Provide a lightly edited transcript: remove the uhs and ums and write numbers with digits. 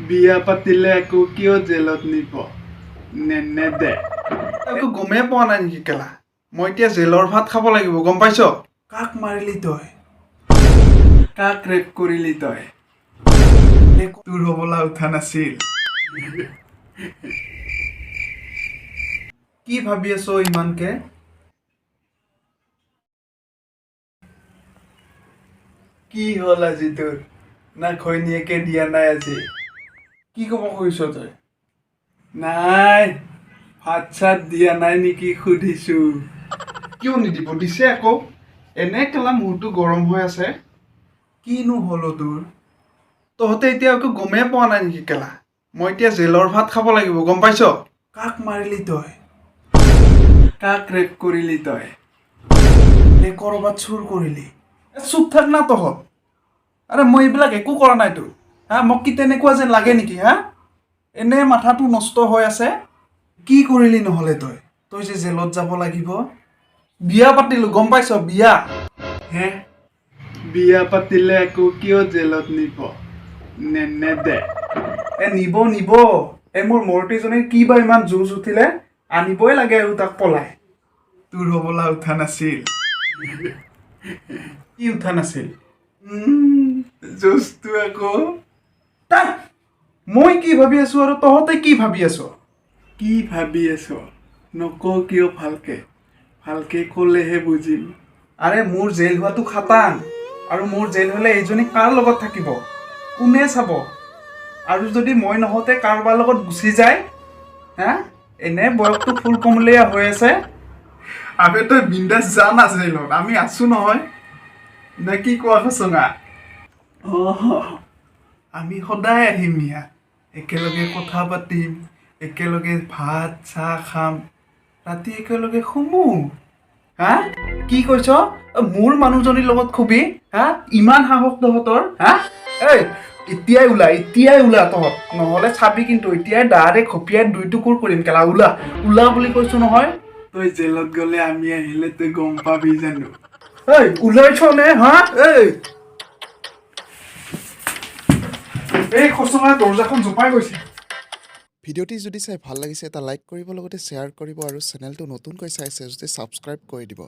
বিয়া পাতিলে আকৌ কিয় জেলত নিব? নেদে। একো গমেই পোৱা নাই নেকি কেলা? মই এতিয়া জেলৰ ভাত খাব লাগিব, গম পাইছ? কাক মাৰিলি তই? কাক ৰেপ কৰিলি তই? তোৰ হবলা উঠা নাছিল। কি ভাবি আছ ইমানকে? কি হ'ল আজি তোৰ? না ঘৈণীয়েকে দিয়া নাই আজি? কি ক'ব খুজিছ তই? নাই, ভাত চাত দিয়া নাই নেকি সুধিছো। কিয় নিদিব? দিছে আকৌ। এনে কেলা মূৰটো গৰম হৈ আছে। কিনো হ'ল অ' তোৰ? তহঁতে এতিয়া একো গমেই পোৱা নাই নেকি কেলা? মই এতিয়া জেলৰ ভাত খাব লাগিব, গম পাইছ? কাক মাৰিলি তই? কাক ৰেপ কৰিলি তই? নে ক'ৰবাত চুৰ কৰিলি? এ, চুপ থাক না তহঁত। আৰে, মই এইবিলাক একো কৰা নাইতো। হা, মোক কি তেনেকুৱা যেন লাগে নেকি? হা, এনে মাথাটো নষ্ট হৈ আছে। কি কৰিলি নহ'লে তই, তই যে জেলত যাব লাগিব? বিয়া পাতিলোঁ, গম পাইছ? বিয়া। হে, বিয়া পাতিলে আকৌ কিয় জেলত নিব? নেদে। এ, নিব নিব। এ, মোৰ মূৰ্তিজনীৰ কি বা ইমান জুজ উঠিলে, আনিবই লাগে আৰু তাক পলাই। তোৰ হবলা উঠা নাছিল। কি উঠা নাছিল? জুজটো আকৌ। তাক মই কি ভাবি আছো আৰু তহঁতে কি ভাবি আছ? কি ভাবি আছ নকওঁ কিয় ভালকে? ভালকে ক'লেহে বুজিম। আৰে, মোৰ জেল হোৱাটো খাটাং আৰু মোৰ জেল হ'লে এইজনী কাৰ লগত থাকিব? কোনে চাব? আৰু যদি মই নহওঁতে কাৰোবাৰ লগত গুচি যায়? হা, এনে বয়সটো ফুল কমলীয়া হৈ আছে। আবে, তই বিন্দাছ যা না জেলত, আমি আছো নহয়। নে কি কোৱা খচঙা? অঁ, আমি সদায় আহিম ইয়াত, একেলগে কথা পাতিম, একেলগে ভাত চাহ খাম, ৰাতি একেলগে শুমো। হা, কি কৈছ? মোৰ মানুহজনীৰ লগত খুবি? হা, ইমান সাহস তহঁতৰ? হা, এই এতিয়াই ওলা, এতিয়াই ওলা তহঁত, নহ'লে চাবি কিন্তু, এতিয়াই দাৰে খপিয়াই দুই টুকুৰ কৰিম কেলা। ওলা, ওলা বুলি কৈছো নহয়। তই জেলত গ'লে আমি আহিলে তই গম পাবি জানো? ঐ, ওলাইছ নে? হা, এই এই খচঙা, দৰ্জাখন জপাই গৈছে। ভিডিঅ'টি যদি চাই ভাল লাগিছে, এটা লাইক কৰিব, লগতে শ্বেয়াৰ কৰিব আৰু চেনেলটো নতুনকৈ চাইছে যদি ছাবস্ক্ৰাইব কৰি দিব।